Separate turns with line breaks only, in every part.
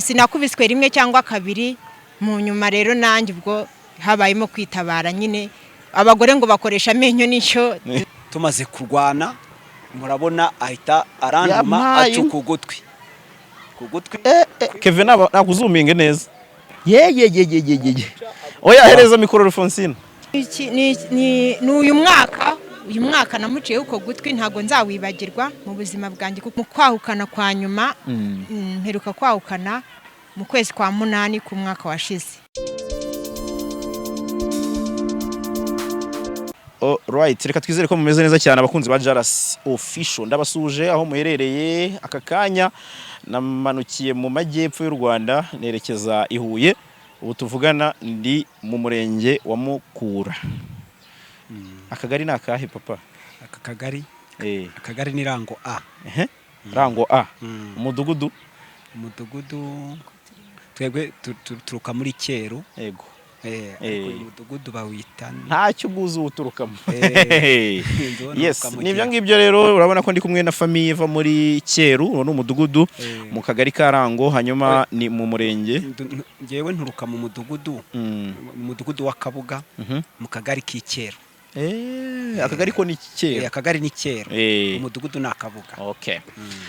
Sinakubiswe rimwe cyangwa kabiri. Mu nyuma rero nanjye ubwo habayemo kwitabara nyine, abagore ngo bakoresha amenyo nicyo.
Tumaze kurwana, murabona ahita aranduma.
Yampaye.
Aca ukugutwi ku gutwi.
Kevin, nakuzuminge neza. Ye ye ye ye ye ye ye, oya, hereza mikoro Alphonsine.
Ni uyu mwaka namuciyeho uko gutwi, ntabwo nzawibagirwa mu buzima bwanjye, kuko mu kwahukana kwa nyuma, mperuka kwahukana mu kwezi kwa munani ku mwaka washize.
Alright, reka twizere ko mumeze neza cyane, abakunzi ba Jaras Official. Ndabasuje aho muherereye aka kanya. Namanukiye mu majyepfo y'u Rwanda nerekeza i Huye. Ubu tuvugana ndi mu murenge wa Mukura. Akagari ni akahe, papa?
Aka kagari?
Eh.
Akagari ni Rango A.
Ehe. Rango A. Umudugudu?
Umudugudu twebwe turuka muri Cyeru.
Yego.
Ariko uyu mudugudu bawita
Ntacyo ubwuzu uturukamo.
Ndabona
Yes,
uruka mu
nibyo.
Cyeru.
Ngibyo rero, urabona ko ndi kumwe na famille iva muri Cyeru, uwo ni umudugudu, mu kagari ka Rango, hanyuma ni mu murenge.
Njyewe nturuka mu mudugudu, mu mudugudu wa Kabuga, mu kagari k'Icyeru.
Akagari ko ni Cyeru.
Akagari ni Cyeru, umudugudu ni Akabuga.
Okay.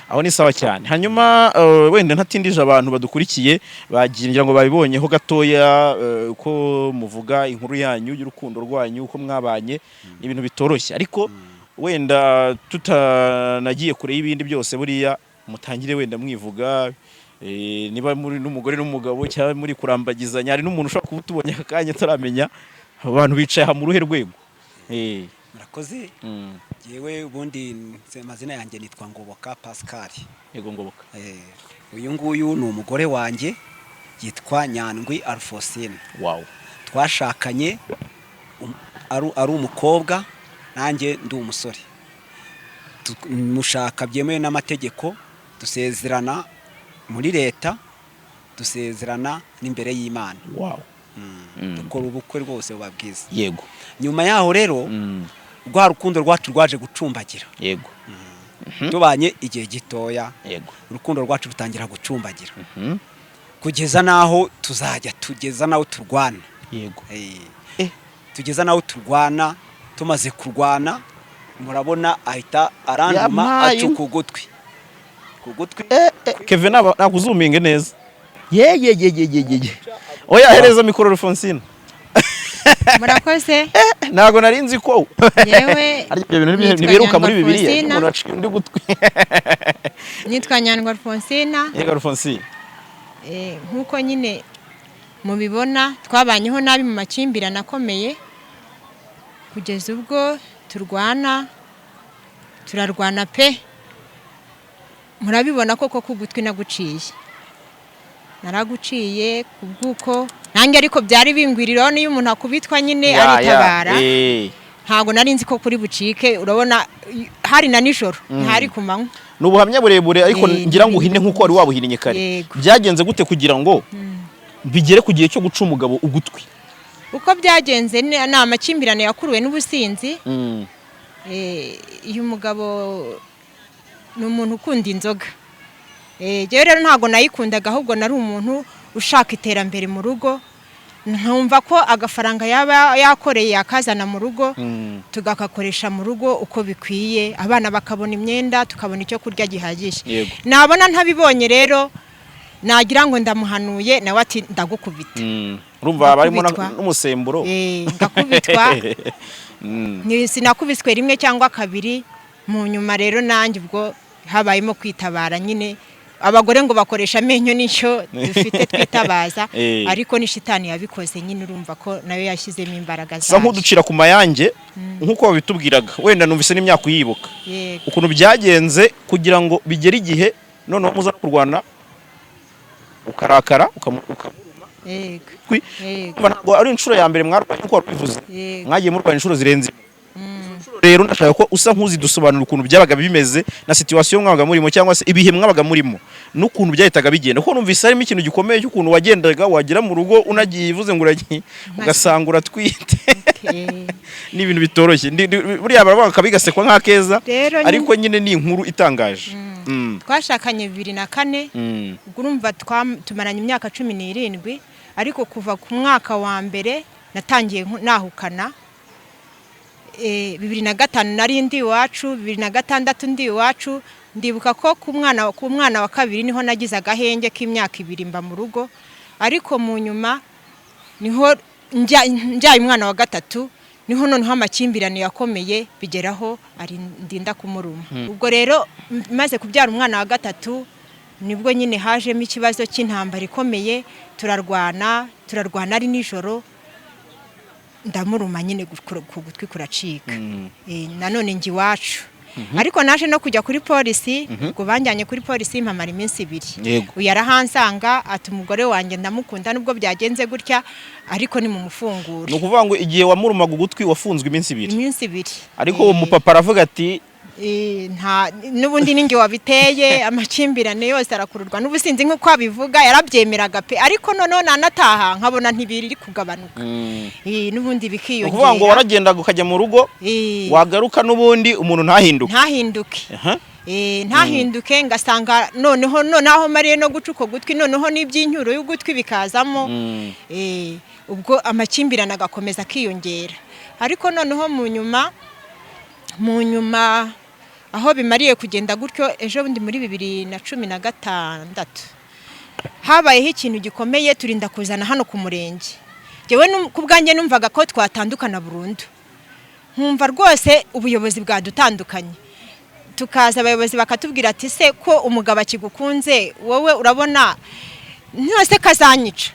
Aho ni sawa cyane. Hanyuma wenda ntatindije abantu badukurikiye, bagira ngo babibonyeho gatoya, ko muvuga inkuru yanyu y'urukundo rwanyu, uko mwabanye, ni ibintu bitoroshye. Ariko wenda tutanagiye kure y'ibindi byose, buriya mutangire wenda mwivuga, niba muri n'umugore n'umugabo cyangwa muri kurambagizanya. Hari n'umuntu ushobora kuba utubonye aka kanya ataramenya abantu bicaye aha mu ruhe rwego.
Murakoze. Njyewe ubundi amazina yanjye nitwa Ngoboka Pascal.
Yego, Ngoboka.
Uyu nguyu ni umugore wanjye, yitwa Nyandwi Alphonsine. Twashakanye ari umukobwa, nanjye ndi umusore. Mushaka byemewe n'amategeko, dusezerana muri leta, dusezerana n'imbere y'Imana. Dukora ubukwe rwose buba bwiza. Nyuma yaho rero, rwa rukundo rwacu rwaje gucumbagira. Tubanye igihe gitoya, urukundo rwacu rutangira gucumbagira, kugeza n'aho tuzajya tugeza n'aho turwana. Tugeza n'aho turwana. Tumaze kurwana, murabona ahita aranduma.
Yampaye.
Aca ukugutwi ku gutwi.
Kevin, nakuzuminge neza. Ye ye ye ye ye ye ye, oya, hereza mikoro Alphonsine.
Murakoze.
Ntabwo nari nzi ko
Yewe,
ariko ibyo bintu
nitwa
ntibiheruka muri
Nyandwi
Bibiliya,
Alphonsine.
umuntu aciye undi gutwi.
Nitwa Nyandwi Alphonsine.
Yego, Alphonsine.
Nk'uko nyine mubibona, twabanyeho nabi mu makimbirane akomeye, kugeza ubwo turwana, turarwana pe. Murabibona koko ko ugutwi naguciye, naraguciye ku bw'uko nanjye, ariko byari bingwiriraho. Niyo umuntu akubitwa nyine aritabara. Ntabwo nari nzi ko kuri bucike. Urabona hari na nijoro, ntihari ku manywa.
Ni ubuhamya burebure, ariko ngira ngo uhine nk'uko wari wabuhinnye kare.
Yego.
Byagenze gute kugira ngo bigere ku gihe cyo guca umugabo ugutwi?
Uko byagenze ni amakimbirane yakuruwe n'ubusinzi. Uyu mugabo ni umuntu ukunda inzoga. Njyewe rero ntabwo nayikundaga, ahubwo nari umuntu ushaka iterambere mu rugo, nkumva ko agafaranga yaba yakoreye yakazana mu rugo, tugakakoresha mu rugo uko bikwiye, abana bakabona imyenda, tukabona icyo kurya gihagije. Nabona ntabibonye rero, nagira ngo ndamuhanuye, nawe ati ndagukubita.
Urumva haba harimo
Ngakubitwa.
n'umusemburo.
Ngakubitwa. Sinakubiswe rimwe cyangwa kabiri. Mu nyuma rero nanjye ubwo habayemo kwitabara nyine, abagore ngo bakoresha amenyo, nicyo dufite twitabaza. Ariko ni shitani yabikoze nyine, urumva ko nayo yashyizemo imbaraga
Sa
zayo.
nk'uducira ku mayange nk'uko babitubwiraga, wenda numvise n'imyaka uyibuka,
Yego.
ukuntu byagenze kugira ngo bigere igihe noneho muza kurwana, ukarakara,
Yego. Yego.
Urumva ntabwo ari inshuro ya mbere mwarwanye nk'uko wabivuze.
Yego.
Mwagiye murwana inshuro zirenze imwe. Rero ndashaka ko usa nk'uzidusobanurira ukuntu byabaga bimeze na situation mwabaga murimo, cyangwa se ibihe mwabaga murimo, n'ukuntu byahitaga bigenda, kuko numvise harimo ikintu gikomeye cy'ukuntu wagendaga wagera mu rugo unagiye uvuze ngo uragiye, ugasanga uratwite. Ni ibintu bitoroshye. Buriya baravuga akabi gasekwa nk'akeza,
Rero
ariko nyine ni inkuru itangaje.
Twashakanye 2004. Ubwo urumva tumaranye imyaka 17, ariko kuva ku mwaka wa mbere natangiye nahukana. 2005 nari ndi iwacu, 2006 ndi iwacu. Ndibuka ko ku mwana wa kabiri niho nagize agahenge k'imyaka 2 mba mu rugo, ariko mu nyuma niho njyaye umwana wa gatatu, niho noneho amakimbirane yakomeye bigeraho ari ndinda kumuruma. Ubwo rero maze kubyara umwana wa gatatu nibwo nyine hajemo ikibazo cy'intambara ikomeye, turarwana, turarwana ari nijoro, ndamuruma nyine ku gutwi kuracika. Nanone njya iwacu, ariko naje no kujya kuri polisi. Ubwo banjyanye kuri polisi mpamara iminsi 2. Uyu arahansanga ati: "Umugore wanjye ndamukunda nubwo byagenze gutya, ariko ni mu mufungure."
Ni ukuvuga ngo igihe wamurumaga ugutwi wafunzwe iminsi 2?
Iminsi 2.
Ariko uwo mupapa aravuga ati:
Nta n'ubundi ninjye wabiteye, amakimbirane yose arakururwa n'ubusinzi nk'uko abivuga, yarabyemeraga pe, ariko noneho nanataha nkabona ntibiri kugabanuka. N'ubundi
Ni ukuvuga ngo
bikiyongera.
waragendaga ukajya mu rugo, wagaruka n'ubundi umuntu ntahinduke?
Ntahinduke. Ntahinduke, ngasanga noneho noneho mariye no guca uko gutwi, noneho n'iby'inyuro y'ugutwi bikazamo. Ubwo amakimbirane agakomeza akiyongera, ariko noneho mu nyuma aho bimariye kugenda gutyo, ejo bundi muri 2016 habayeho ikintu gikomeye, turinda kuzana hano ku murenge. Njyewe ku bwanjye numvaga ko twatandukana burundu, nkumva rwose ubuyobozi bwadutandukanye. Tukaza abayobozi bakatubwira ati: "Se ko umugabo akigukunze, wowe urabona ntose kazanyica?"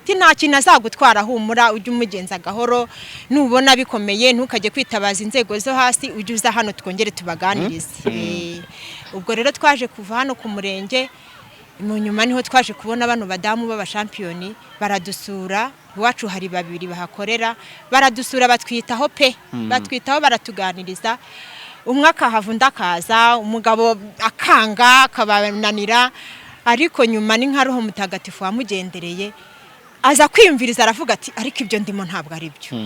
Ati: "Nta kintu azagutwara, humura, ujye umugenza gahoro. Nubona bikomeye ntukajye kwitabaza inzego zo hasi, ujye uza hano twongere tubaganirize." Ubwo rero twaje kuva hano ku murenge, mu nyuma niho twaje kubona bano badamu b'abashampiyoni baradusura. Iwacu hari babiri bahakorera, baradusura, batwitaho pe, batwitaho, baratuganiriza. Umwe akahava undi akaza, umugabo akanga akabananira, ariko nyuma ni nka Roho Mutagatifu wamugendereye, aza kwiyumviriza, aravuga ati: "Ariko ibyo ndimo ntabwo ari byo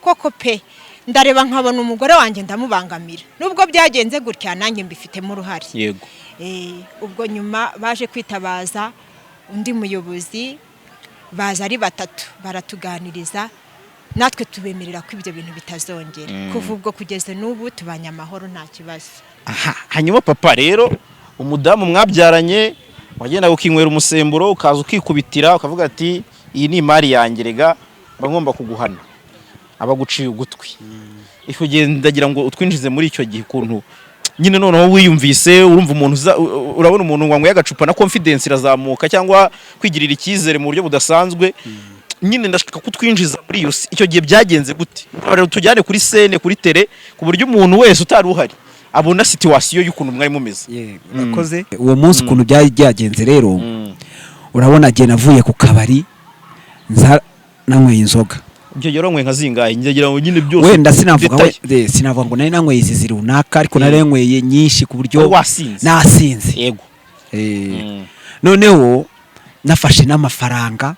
koko pe. Ndareba nkabona umugore wanjye ndamubangamira, nubwo byagenze gutya nanjye mbifitemo uruhare." Ubwo nyuma baje kwitabaza undi muyobozi, baza ari batatu, baratuganiriza, natwe tubemerera ko ibyo bintu bitazongera. Kuva ubwo kugeza n'ubu tubanye amahoro, nta kibazo.
Aha, hanyuma papa rero, umudamu mwabyaranye wagendaga ukinywera umusemburo, ukaza ukikubitira, ukavuga ati: "Iyi ni imari yanjye, rega mba ngomba kuguhana", aba aguciye ugutwi. Icyo gihe ndagira ngo utwinjize muri icyo gihe, ukuntu nyine noneho wiyumvise, urumva umuntu urabona umuntu wanyweye agacupa na confidence irazamuka, cyangwa kwigirira icyizere mu buryo budasanzwe. Nyine ndashaka kutwinjiza muri iyo si. Icyo gihe byagenze gute? Rero tujyane kuri scène, kuri terrain, ku buryo umuntu wese utari uhari abona situation y'ukuntu mwari mumeze.
Yego, urakoze. Uwo munsi ukuntu byari byagenze rero, urabona jye navuye ku kabari nza nanyweye inzoga.
Ibyo gihe waranyweye nka zingahe? Ngira ngo nyine byose
Wenda sinavuga
détail.
Sinavuga ngo nari nanyweye izi runaka, ariko nari nanyweye nyinshi ku buryo
Wari wasinze.
Nasinze. Noneho nafashe n'amafaranga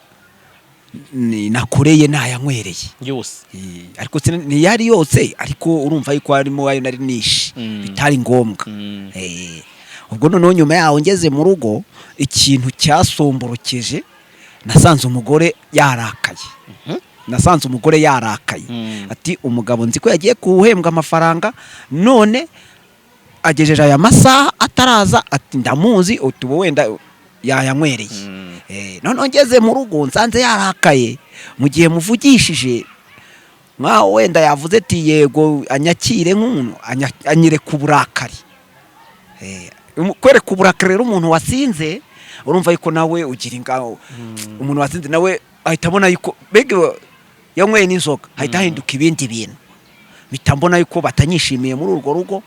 nakoreye nayanywereye.
Yose?
Ariko ntiyari yose, ariko urumva yuko harimo ayo nari nishe bitari ngombwa. Ubwo noneho nyuma yaho ngeze mu rugo, ikintu cyasomborokeje, nasanze umugore yarakaye. Nasanze umugore yarakaye. Ati: "Umugabo nzi ko yagiye kuhembwa amafaranga, none agejeje aya masaha ataraza." Ati: "Ndamuzi utubo, wenda yayanywereye." Noneho ngeze mu rugo nsanze yarakaye. Mu gihe muvugishije nkaho wenda yavuze ati: "Yego", anyakire nk'umuntu, anyereka uburakari. Kwereka uburakari rero umuntu wasinze, urumva yuko nawe ugira ingaho. Umuntu wasinze nawe ahita abona yuko mbega yanyweye n'inzoga, hahita hahinduka ibindi bintu. Mpita mbona yuko batanyishimiye muri urwo rugo.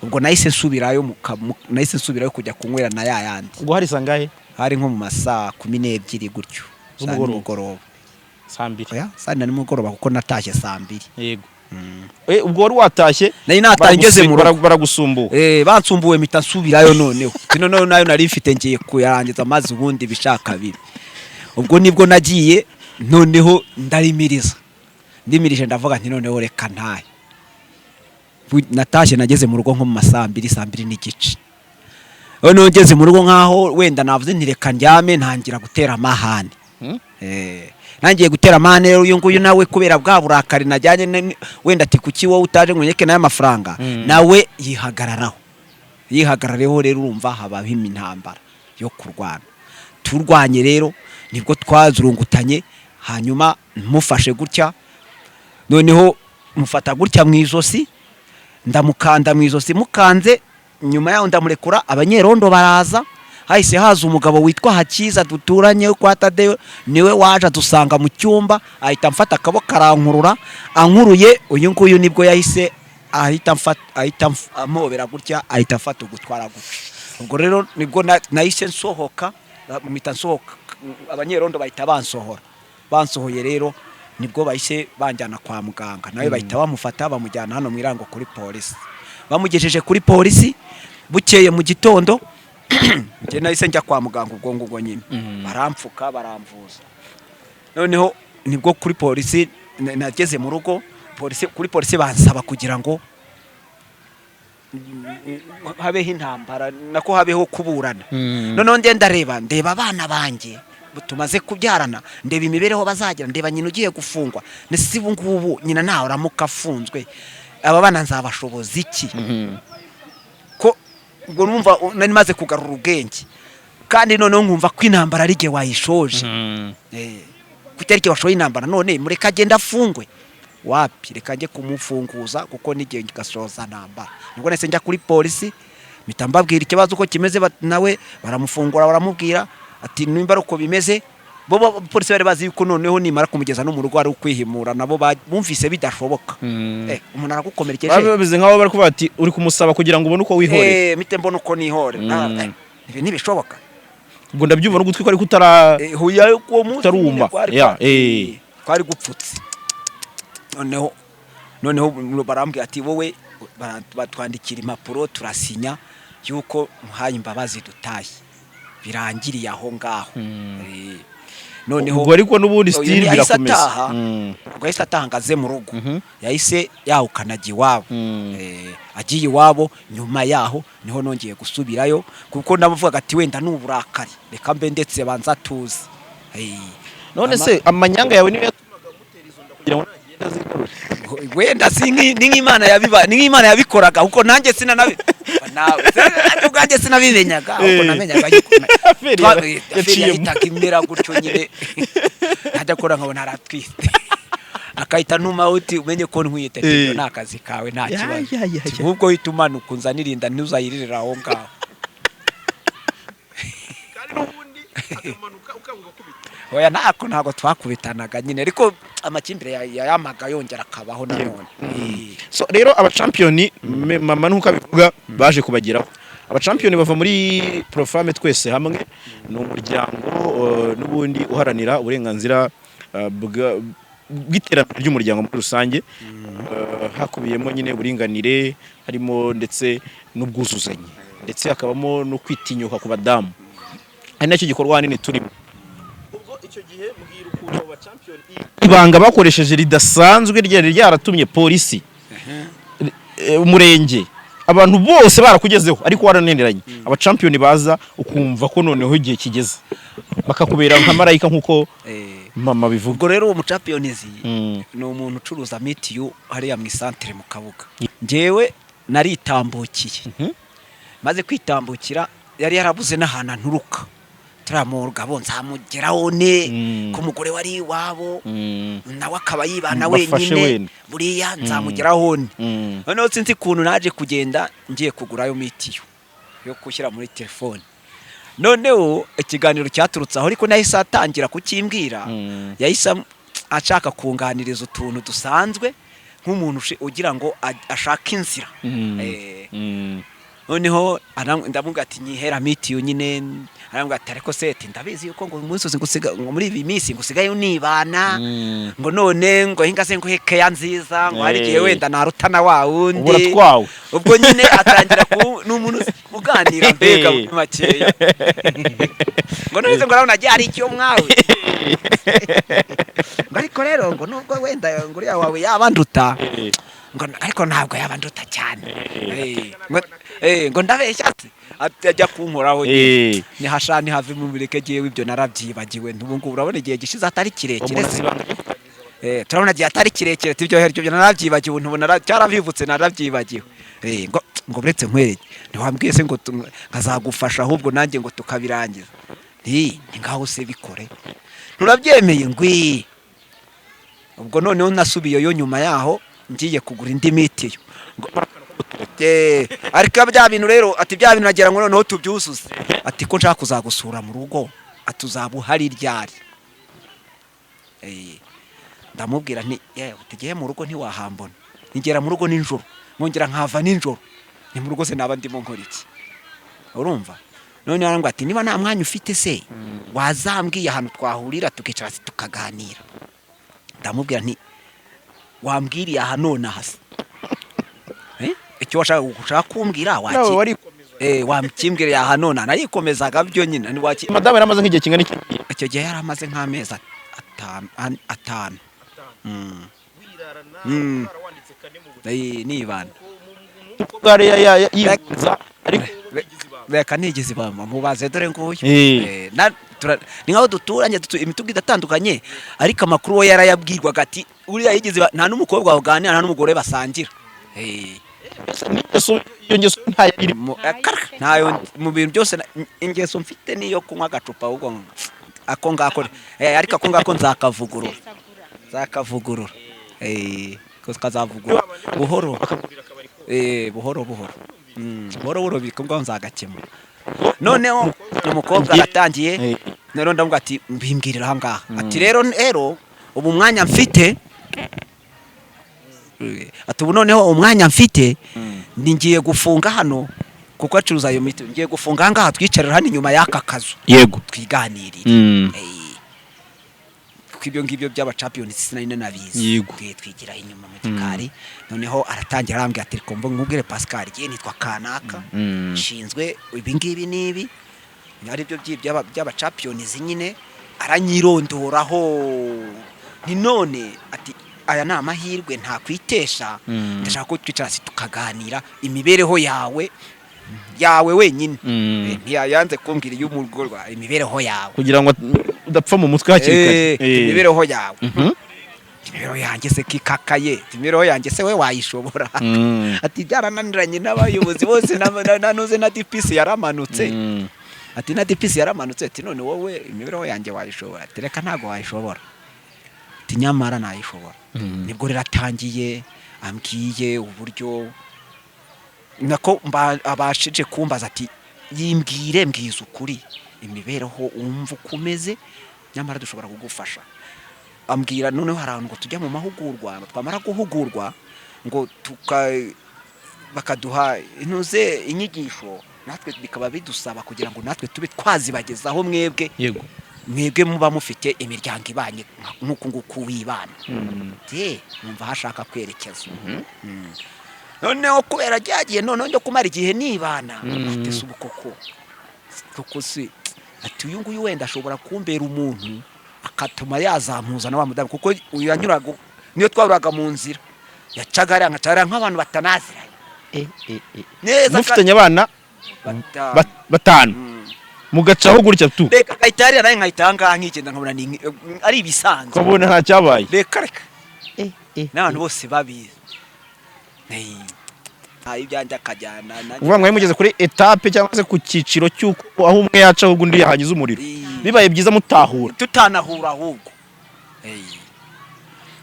Ubwo nahise nsubirayo nahise nsubirayo kujya kunywera na ya yandi.
Ubwo hari sangahe?
Hari nko mu masaa 12 gutyo za
Z'umugoroba?
nimugoroba.
Saa 2?
Oya, saa 4 nimugoroba, kuko natashye saa 2.
Yego. Ubwo wari watashye?
Nari natashye ngeze mu rugo.
Baragusumbuka?
Bansumbuwe, mpita nsubirayo. Noneho kino noneho nayo nari mfite ngiye kuyarangiza, maze ubundi bishaka bibi. Ubwo nibwo nagiye noneho ndarimiriza, ndimirije, ndavuga nti: "Noneho reka ntahe." Natashye, nageze mu rugo nko mu ma saa 2, saa 2 n'igice. Noneho ngeze mu rugo nkaho wenda navuze nti reka ndyame, ntangira gutera amahane. Ntangiye gutera amahane rero, uyu nguyu nawe kubera bwa burakari najyanye wenda ati kuki wowe utaje ngo unyeke nayo mafaranga, nawe yihagararaho. Yihagarariyeho rero, urumva habaho intambara yo kurwana. Turwanye rero nibwo twazurungutanye, hanyuma mufashe gutya, noneho mufata gutya mu ijosi, ndamukanda mu ijosi, mukanze, nyuma yaho ndamurekura. Abanyerondo baraza, hahise haza umugabo witwa Hakiza duturanye kwa Tadeyo, niwe waje adusanga mu cyumba, ahita amfata akaboko arankurura. Ankuruye, uyu nguyu nibwo yahise ahita amfata, ahita ampobera gutya, ahita afata ugutwara gutya. Ubwo rero nibwo nahise nsohoka, mpita nsohoka, abanyerondo bahita bansohora. Bansohoye rero nibwo bahise banjyana kwa muganga, nawe bahita bamufata bamujyana hano mu Irango kuri polisi. Bamugejeje kuri polisi, bukeye mu gitondo njye nahise njya kwa muganga. Ubwo ngubwo nyine barampfuka, baramvuza. Noneho nibwo kuri polisi nageze mu rugo, polisi, kuri polisi bansaba kugira ngo habeho intambara, nako habeho kuburana. Noneho ngenda ndareba, ndeba abana banjye tumaze kubyarana, ndeba imibereho bazagira, ndeba nyina ugiye gufungwa. Nese ubu ngubu nyina ntawe aramuka afunzwe, aba bana nzabashoboza iki? Ko ubwo numva nari maze kugarura ubwenge, kandi noneho nkumva ko intambara ari jye wayishoje. Kuko ari jye washoye intambara, none mureke agende afungwe? Wapi, reka njye kumufunguza kuko n'igihe gasoza ntambara. Nibwo nahise njya kuri polisi, mpita mbabwira ikibazo uko kimeze, nawe baramufungura, baramubwira ati nimba ari uko bimeze, bo polisi bari bazi yuko noneho nimara kumugeza no mu rugo ari ukwihimura, nabo bumvise bidashoboka. Umuntu aragukomerekeje.
Baba bameze nk'aho bari kuvuga ati uri kumusaba kugira ngo ubone uko wihorera.
Mpite mbona uko nihore. Ibi ntibishoboka.
Ubwo ndabyumva n'ugutwi ko ariko utara
Huya uwo munsi
utaruma.
nyine kwari kwari gupfutse. Noneho barambwira ati wowe, batwandikira impapuro, turasinya yuko muhaye imbabazi, dutaye, birangiriye aho ngaho. Noneho
Ubwo ariko n'ubundi
Oya,
still
yahise
birakomeza.
ataha. Ubwo yahise atanga aze mu rugo, yahise yahukana ajya iwabo. Agiye iwabo, nyuma yaho niho nongeye gusubirayo, kuko navugaga ati wenda ni uburakari, reka mbe ndetse banza tuzi.
None se amanyanga yawe niyo yatumaga mutera izo nda kugira ngo nagenda azigarure?
Wenda si ni nk'Imana yabiba, ni nk'Imana yabikoraga, kuko nanjye sinanabi nawe ubwanjye sinabimenyaga, ahubwo namenyaga yuko
Affaire
affaire
yaciyemo.
yahitaga imera gutyo nyine, ntajya akora nkabona aratwite, akahita ntuma uti umenye ko ntwite. Ati, ni akazi kawe, nta kibazo. Ahubwo uhita umanuka unzanira inda, ntuzayiririra aho ngaho.
Kandi n'ubundi akamanuka ukanga ugakubita.
Oya, ntako, ntabwo twakubitanaga nyine, ariko amakimbire yayamaga yongera akabaho nanone.
So rero abachampiyoni mama nkuko abivuga baje kubageraho. Abachampiyoni bava muri Profame Twese Hamwe, ni umuryango n'ubundi uharanira uburenganzira bw'iterambere ry'umuryango muri rusange, hakubiyemo nyine uburinganire, harimo ndetse n'ubwuzuzanye, ndetse hakabamo no kwitinyuka ku badamu, ari nacyo gikorwa ahanini turimo. Ubwo icyo gihe mbwira ukuntu abo bachampiyoni ibanga bakoresheje ridasanzwe ryari ryaratumye polisi, umurenge, abantu bose barakugezeho ariko warananiranye, abachampiyoni baza ukumva ko noneho igihe kigeze bakakubera nka marayika nk'uko mama bivuga.
Ubwo rero uwo muchampiyonizi ni umuntu ucuruza mitiyu hariya mu isantere mu Kabuga. Njyewe naritambukiye. Maze kwitambukira, yari yarabuze n'ahantu anturuka, turiya mugabo nzamugeraho ne ko umugore wari iwabo, nawe akaba yibana
Bafashe
wenyine,
wenda.
buriya nzamugeraho ne. Noneho sinzi ukuntu naje kugenda ngiye kugurayo mitiyu yo gushyira muri telefone. Noneho ikiganiro cyaturutse aho, ariko nahise atangira kukimbwira. Yahise ashaka kunganiriza utuntu dusanzwe nk'umuntu ugira ngo ashake inzira. Noneho ndamubwira ati nyihera mitiyu nyine. Arambwira ati ariko seti ndabizi yuko ngo umunsi wose ngusiga, ngo muri iyi minsi ngo usigaye unibana, ngo none ngo hinga se nguhe keya nziza, ngo hari igihe wenda narutana wa wundi.
Ubu uratwawe.
Ubwo nyine atangira ku ni umuntu uganira mbega muri makeya, ngo none se ngo urabona agiye hari icyo mwawe, ngo ariko rero ngo nubwo wenda ngo uriya wawe yaba nduta, ngo ariko ntabwo yaba nduta cyane. Ngo ndabeshya se? Ati ajya kunkoraho. Nihasha nihave mu bireke, jyewe ibyo narabyibagiwe. Ubu ngubu urabona igihe gishize atari kirekire.
Umuntu
Se
azi ibanga ryo kuganiriza.
Turabona igihe atari kirekire, tibyo ibyo narabyibagiwe, ntubona cyarabivutse, narabyibagiwe. Ngo uretse nkwereke, ntiwambwiye se ngo nkazagufasha ahubwo nanjye ngo tukabirangiza? Nti ni ngaho se bikore, nturabyemeye ngwi. Ubwo noneho nasubiyeyo nyuma yaho ngiye kugura indi mitiyo. Ariko bya bintu rero, ati bya bintu nagira ngo noneho tubyuzuze, ati ko nshaka kuzagusura mu rugo, ati uzaba uhari ryari? Ndamubwira nti yewe, tugiye mu rugo ntiwahambona, nigera mu rugo nijoro nkongera nkava nijoro, ni mu rugo se naba ndimo nkora iki? Urumva none arambwira ati niba nta mwanya ufite se wazambwiye ahantu twahurira tukicara hasi tukaganira. Ndamubwira nti wambwiriye aha none aha se? Icyo washaka ushaka kumbwira
Nawe
waki
warikomeza.
Wakimbwiriye aha none, narikomezaga byo nyine ntiwaki.
Madamu yari amaze nk'igihe kingana iki?
Icyo gihe yari amaze nk'amezi atanu. Nibana.
Umukobwa yari yivuza ariko
Reka nigeze ibamba mubaze, dore nguyu. Ni nkaho duturanye, imitungo idatandukanye, ariko amakuru we yarayabwirwaga, ati uriya yigeze nta n'umukobwa baganira, nta n'umugore basangira.
N'ingeso, iyo ngeso ntayo irimo.
Ntayo mu bintu byose, ingeso mfite niyo kunywa agacupa, ahubwo ako ngako, ariko ako ngako nzakavugurura, ko kazavugurura buhoro, buhoro buhoro. Buhoro buhoro biko nzagakemura. Noneho umukobwa aratangiye. Rero ndavuga ati mbimbwirira aha ngaha, ati rero ubu umwanya mfite, ati ubu noneho umwanya mfite ni ngiye gufunga hano, kuko acuruza ayo miti, ngiye gufunga aha ngaha, twicarira hano inyuma y'aka kazu twiganirire. Kuko ibyo ngibyo by'aba champion sinari nanabizi. Twigira inyuma mu gikari. Noneho aratangira arambwira ati reka mvuge nkubwire Pascal, igihe nitwa kanaka, nshinzwe ibi ngibi n'ibi, ari byo by'aba champions nyine. Aranyirondoraho, ni none ati aya ni amahirwe ntakwitesha. Ndashaka ko twicara hasi tukaganira imibereho yawe wenyine. Ntiyayanze kumbwira iy'umugore, imibereho yawe.
Kugira ngo udapfa mu mutwe hakiri kare.
Imibereho yawe. Imibereho yanjye se kikakaye? Imibereho yanjye se we wayishobora? Ati byarananiranye n'abayobozi bose na nuze na DPC yaramanutse. Ati na DPC yaramanutse, ati none wowe imibereho yanjye wayishobora? Ati reka, ntabwo wayishobora. Ati nyamara nayishobora. Nibwo rero atangiye ambwiye uburyo nako abashije kumbaza, ati yimbwire, mbwiza ukuri imibereho wumva uko umeze, nyamara dushobora kugufasha. Ambwira noneho hari ahantu ngo tujya mu mahugurwa, ngo twamara guhugurwa ngo tuka bakaduha intuze inyigisho, natwe bikaba bidusaba kugira ngo natwe tube twazibagezaho mwebwe, mwebwe muba mufite imiryango ibanye nk'uku nguku wibana. Numva hashaka kwerekeza. Noneho kubera ryagiye noneho njya kumara igihe nibana, ati se ubu koko se, ati uyu nguyu wenda ashobora kumbera umuntu akatuma yazampuza na wa mudamu, kuko uyu yanyuraga niyo twahuraga mu nzira, yacaga hariya nkaca hariya nk'abantu batanaziranye neza.
Mufitanye abana
batanu.
Batanu. Mugacaho gutya tu?
Reka, agahita hariya nawe nkahita aha ngaha, nkigenda nkabona ni ari ibisanzwe.
Ukabona nta cyabaye.
Reka reka, n'abantu bose babizi. Nta ibyanjye akajyana
Uvuga ngo mwari mugeze kuri étape cyangwa se ku cyiciro cy'uko aho umwe yaca ahubwo undi yahanyuze umuriro, bibaye byiza mutahura.
Tutanahura ahubwo.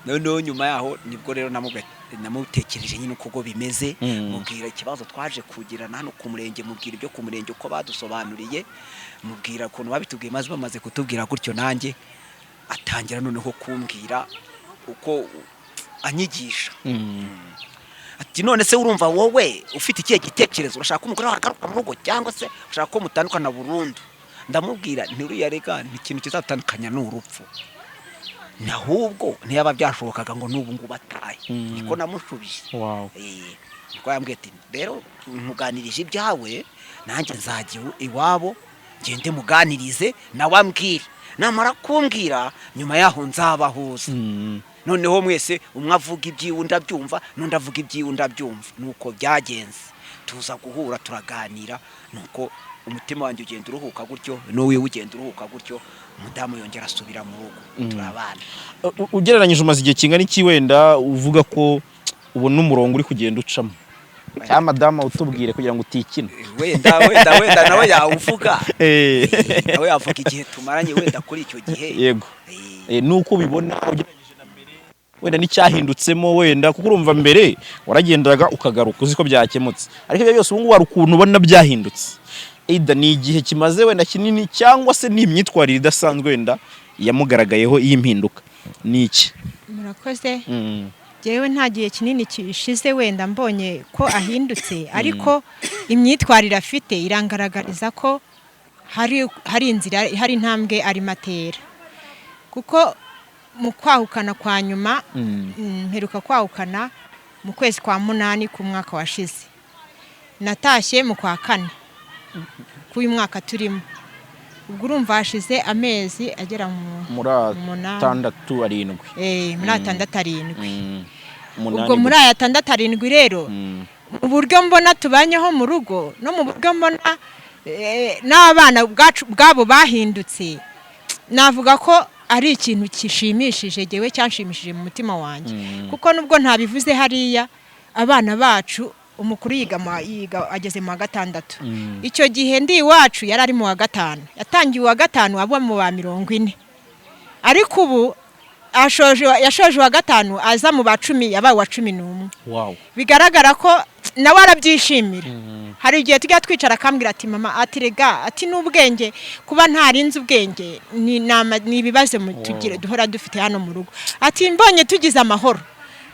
Noneho nyuma yaho nibwo rero namutekereje nyine uko ubwo bimeze. Mubwira ikibazo twaje kugirana hano ku murenge, mubwira ibyo ku murenge uko badusobanuriye, mubwira ukuntu babitubwiye, maze bamaze kutubwira gutyo nanjye atangira noneho kumbwira uko anyigisha. Ati none se urumva wowe ufite ikihe gitekerezo? Urashaka ko umugore wawe agaruka mu rugo cyangwa se ushaka ko mutandukana burundu? Ndamubwira nturiya reka ni ikintu kizatandukanya ni urupfu, ahubwo ntiyaba byashobokaga ngo n'ubu ngubu atahe. Niko namushubije. Niko yambwiye ati rero nkuganirije ibyawe, nanjye nzajya iwabo ngende muganirize, nawe ambwire, namara kumbwira nyuma yaho nzabahuza. Noneho mwese umwe avuga iby'iwe undi abyumva, n'undi avuga iby'iwe undi abyumva. Nuko byagenze. Tuza guhura, turaganira, nuko umutima wanjye ugenda uruhuka gutyo, n'uwiwe ugenda uruhuka gutyo. Umudamu yongera asubira mu rugo, turabana.
Ugereranyije umaze igihe kingana iki wenda uvuga ko ubona umurongo uri kugenda ucamo? Cyangwa madamu utubwire kugira ngo utikine.
Wenda nawe yawuvuga. Nawe yavuga igihe tumaranye wenda kuri icyo gihe.
Yego. Nuko ubibona ugereranyije na mbere, wenda n'icyahindutsemo, wenda kuko urumva mbere waragendaga ukagaruka uzi ko byakemutse, ariko ibyo byose ubu ngubu hari ukuntu ubona byahindutse. Either ni igihe kimaze wenda kinini, cyangwa se ni imyitwarire idasanzwe wenda yamugaragayeho y'impinduka. Ni iki?
Murakoze. Jewe nta gihe kinini kishize wenda mbonye ko ahindutse, ariko imyitwarire afite irangaragariza ko hari inzira, hari intambwe arimo atera, kuko mu kwahukana kwa nyuma, mperuka kwahukana mu kwezi kwa 8 ku mwaka washize, natashye mu kwa 4 k'uyu mwaka turimo. Ubwo urumva hashize amezi agera mu
muri
8.
6, 7.
Muri 6, 7.
8.
Ubwo muri aya 6, 7 rero, mu buryo mbona tubanyeho mu rugo, no mu buryo mbona n'abana ubwabo bahindutse, navuga ko ari ikintu gishimishije, jyewe cyanshimishije mu mutima wanjye, kuko nubwo ntabivuze hariya, abana bacu, umukuru yiga ageze mu wa 6. Icyo gihe ndi iwacu yari ari mu wa 5, yatangiye uwa 5 aba mu ba 40, ariko ubu yashoje uwa 5 aza mu ba 10, yabaye uwa 11. Bigaragara ko nawe arabyishimira. Hari igihe tujya twicara akambwira ati: "Mama," ati, "rega," ati, "n'ubwenge kuba ntarinze ubwenge ni ibibazo duhora dufite hano mu rugo." Ati: "Mbonye tugize amahoro,"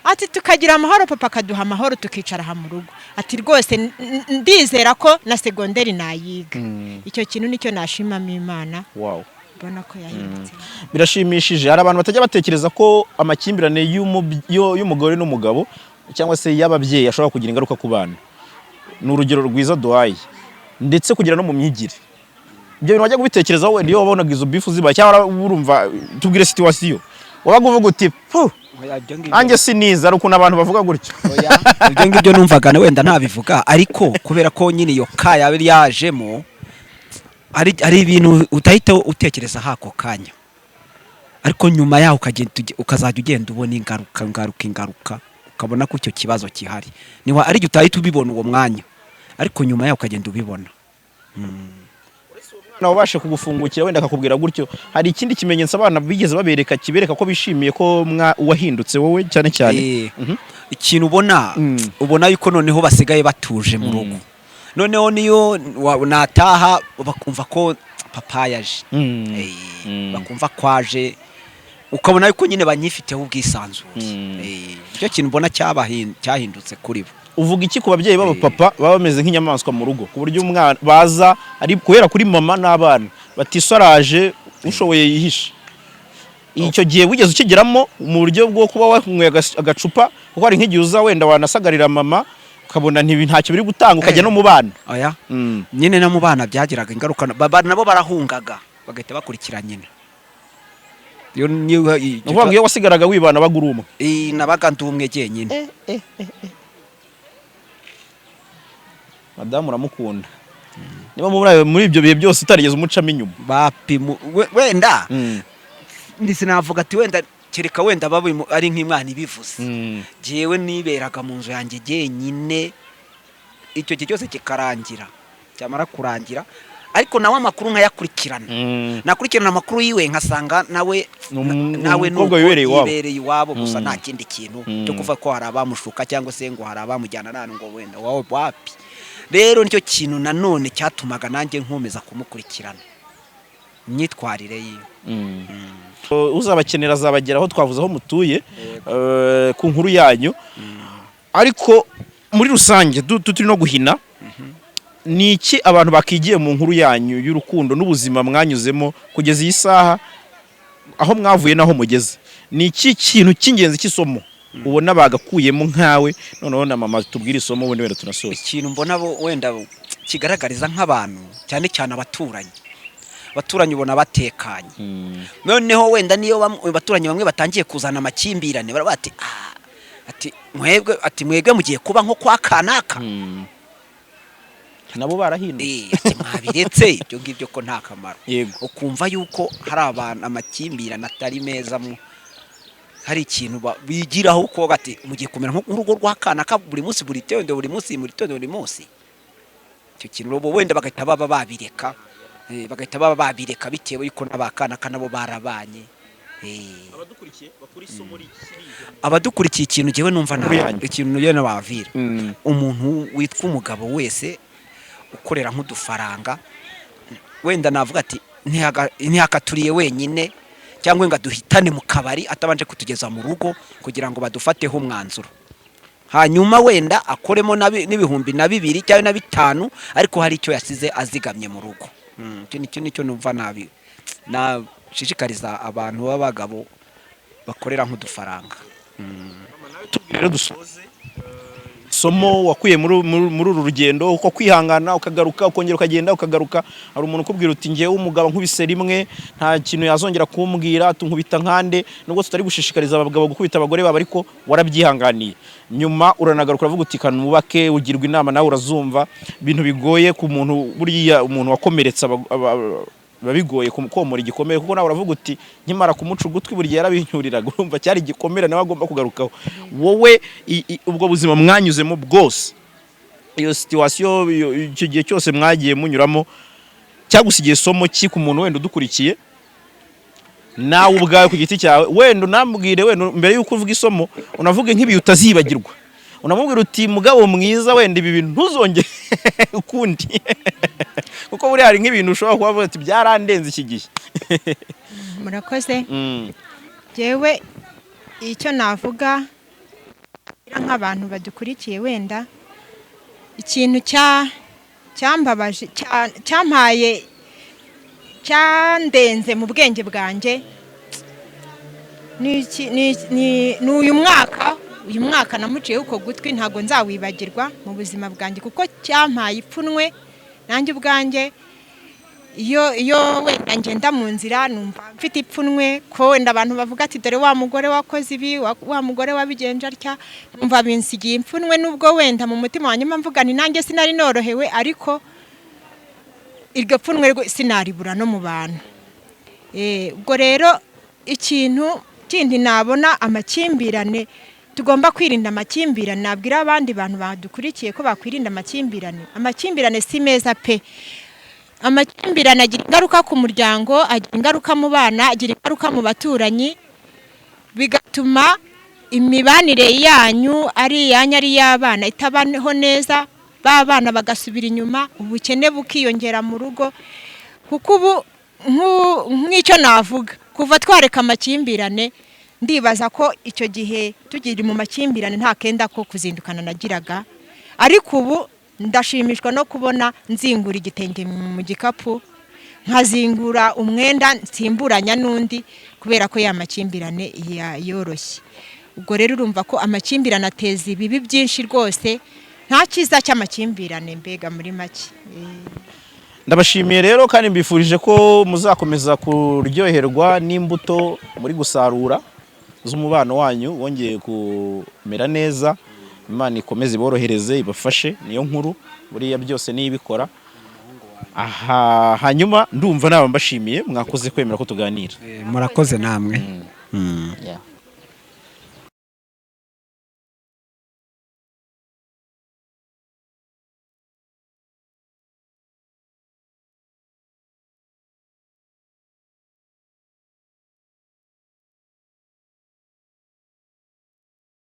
ati, "tukagira amahoro, papa akaduha amahoro, tukicara aha mu rugo," ati, "rwose ndizera ko na segonderi nayiga." Icyo kintu nicyo nashimamo Imana, mbona ko yahindutse.
Birashimishije. Hari abantu batajya batekereza ko amakimbirane y'umugore n'umugabo cyangwa se y'ababyeyi ashobora kugira ingaruka ku bana. Ni urugero rwiza duhaye, ndetse kugera no mu myigire. Ibyo bintu wajya kubitekerezaho wenda iyo wabonaga izo beef zibaye, cyangwa urumva, tubwire situation wabaga uvuga uti: "Pu, nanjye siniza"? Hari ukuntu abantu bavuga gutyo.
Ibyo ngibyo numvaga na wenda ntabivuga, ariko kubera ko nyine iyo ka yaba yajemo, ari ibintu udahita utekereza hako kanya, ariko nyuma yaho ukagenda ukazajya ugenda ubona ingaruka, ingaruka, ingaruka, ukabona ko icyo kibazo gihari. Niba ari igihe utahita ubibona uwo mwanya, ariko nyuma yaho ukagenda ubibona.
Umwana wabashe kugufungukira wenda akakubwira gutyo, hari ikindi kimenyetso abana bigeze babereka kibereka ko bishimiye ko wahindutse wowe cyane cyane?
Ikintu ubona, ubona yuko noneho basigaye batuje mu rugo. Noneho niyo nataha bakumva ko papa yaje. Bakumva ko aje, ukabona yuko nyine banyifiteho ubwisanzure. Nicyo kintu mbona cyahindutse kuri bo.
Uvuga iki ku babyeyi b'abapapa baba bameze nk'inyamaswa mu rugo, ku buryo umwana baza ari guhera kuri mama n'abana batisaraje, ushoboye yihishe? Icyo gihe wigeze ukigeramo mu buryo bwo kuba wanyweye agacupa? Kuko hari nk'igihe uza wenda wanasagarira mama, ukabona ntacyo biri gutanga, ukajya no mu bana.
Oya. Nyine no mu bana byagiraga ingaruka, nabo barahungaga bagahita bakurikira nyina. Iyo niyo
Ni ukuvuga ngo iyo wasigaraga wibana baga uri umwe?
Nabaga ndi umwe jyenyine.
Madamu uramukunda, niba muri ibyo bihe byose utarigeze umucamo inyuma.
Bapi, wenda sinavuga ati wenda kereka wenda babe ari nk'Imana ibivuze. Jyewe niberaga mu nzu yanjye jyenyine, icyo gihe cyose kikarangira, cyamara kurangira ariko nawe amakuru nkayakurikirana. Nakurikirana amakuru yiwe nkasanga nawe
Ni
nawe
umukobwa
nuko
wibereye iwabo.
Yibereye iwabo gusa. Nta kindi kintu cyo kuvuga ko hari abamushuka cyangwa se ngo hari abamujyana n'ahantu ngo wenda wawe, wapi. Rero nicyo kintu nanone cyatumaga nanjye nkomeza kumukurikirana imyitwarire yiwe.
Uzabakenera azabageraho, twavuze aho mutuye, ku nkuru yanyu. Ariko muri rusange turi no guhina, ni iki abantu bakigiye mu nkuru yanyu y'urukundo n'ubuzima mwanyuzemo kugeza iyi saha, aho mwavuye n'aho mugeze? Ni iki kintu cy'ingenzi cy'isomo ubona bagakuyemo nkawe? Noneho na mama tubwire isomo, ubundi wenda tunasoza.
Ikintu mbona bo wenda kigaragariza nk'abantu, cyane cyane abaturanyi, abaturanyi ubona batekanye. Noneho wenda niyo abaturanyi bamwe batangiye kuzana amakimbirane, baravuga ati: "Ah," ati, "mwebwe," ati, "mwebwe mugiye kuba nko kwa kanaka."
Nabo barahindutse.
Ati mwabiretse ibyo ngibyo ko nta kamaro.
Yego.
Ukumva yuko hari abantu amakimbirane atari meza, mu hari ikintu bigiraho uko ati mugiye kumera nk'urugo rwa kana buri munsi, buri tondo, buri munsi, buri tondo, buri munsi. Icyo kintu ubu wenda bagahita baba babireka, bagahita baba babireka bitewe yuko n'abakana nabo barabanye.
Abadukurikiye bakuri isomo
Abadukurikiye, ikintu jyewe numva
Inkuru yanyu.
ikintu njyewe nababwira, umuntu witwa umugabo wese ukorera nk'udufaranga, wenda navuga ati ntihakaturiye wenyine cyangwa ngo aduhitane mu kabari atabanje kutugeza mu rugo kugira ngo badufateho umwanzuro, hanyuma wenda akoremo n'ibihumbi na bibiri cyangwa na bitanu, ariko hari icyo yasize azigamye mu rugo. Icyo nicyo nicyo numva nabi nashishikariza abantu b'abagabo bakorera nk'udufaranga.
Rero dusoze, isomo wakuye muri uru rugendo, uko kwihangana, ukagaruka, ukongera ukagenda, ukagaruka. Hari umuntu ukubwira uti: "Ngewe umugabo nkubise rimwe nta kintu yazongera kumbwira, tunkubita nkande." Nubwo tutari gushishikariza abagabo gukubita abagore babo, ariko warabyihanganiye, nyuma uranagaruka, uravuga uti: "Kanubake." Ugirwa inama nawe urazumva. Ibintu bigoye ku muntu, buriya umuntu wakomeretse biba bigoye komora igikomere, kuko nawe uravuga uti: "Nkimara kumuca ugutwi buri gihe yarabinyuriraga." Urumva cyari igikomere nawe agomba kugarukaho. Wowe ubwo buzima mwanyuzemo bwose, iyo situation, icyo gihe cyose mwagiye munyuramo, cyagusigiye somo ki ku muntu wenda udukurikiye, nawe ubwawe ku giti cyawe? Wenda unambwire, wenda mbere y'uko uvuga isomo, unavuge nk'ibihe utazibagirwa, unamubwira uti: "Mugabo mwiza, wenda ibi bintu ntuzongere ukundi," kuko buriya hari nk'ibintu ushobora kuba uvuga ati: "Byarandenze iki gihe."
Murakoze. Jyewe icyo navuga nk'abantu badukurikiye, wenda ikintu cyambabaje, cyampaye, cyandenze mu bwenge bwanjye ni uyu mwaka namuciyeho uko gutwi. Ntabwo nzawibagirwa mu buzima bwanjye kuko cyampaye ipfunwe nanjye ubwanjye. Iyo wenda ngenda mu nzira, numva mfite ipfunwe ko wenda abantu bavuga ati: "Dore wa mugore wakoze ibi, wa mugore wabigenje atya." Numva binsigiye ipfunwe, nubwo wenda mu mutima wanjye mba mvuga nti nanjye sinari norohewe, ariko iryo pfunwe sinaribura no mu bantu. Ubwo rero ikintu kindi nabona, amakimbirane, tugomba kwirinda amakimbirane. Nabwira abandi bantu badukurikiye ko bakwirinda amakimbirane. Amakimbirane si meza pe. Amakimbirane agira ingaruka ku muryango, agira ingaruka mu bana, agira ingaruka mu baturanyi, bigatuma imibanire yanyu, ari iyanyu ari iy'abana, itabaho neza, ba bana bagasubira inyuma, ubukene bukiyongera mu rugo. Kuko ubu nk'icyo navuga, kuva twareka amakimbirane, ndibaza ko icyo gihe tukiri mu makimbirane nta kenda ko kuzindukana nagiraga, ariko ubu ndashimishwa no kubona nzingura igitenge mu gikapu, nkazingura umwenda nsimburanya n'undi, kubera ko ya makimbirane yoroshye. Ubwo rero urumva ko amakimbirane ateza ibibi byinshi rwose. Nta cyiza cy'amakimbirane mbega muri make.
Ndabashimiye rero kandi mbifurije ko muzakomeza kuryoherwa n'imbuto muri gusarura z'umubano wanyu wongeye kumera neza. Imana ikomeze iborohereze, ibafashe, niyo nkuru, buriya byose niyo ibikora. Aha hanyuma ndumva naba mbashimiye, mwakoze kwemera ko tuganira.
Murakoze namwe.
Yeah.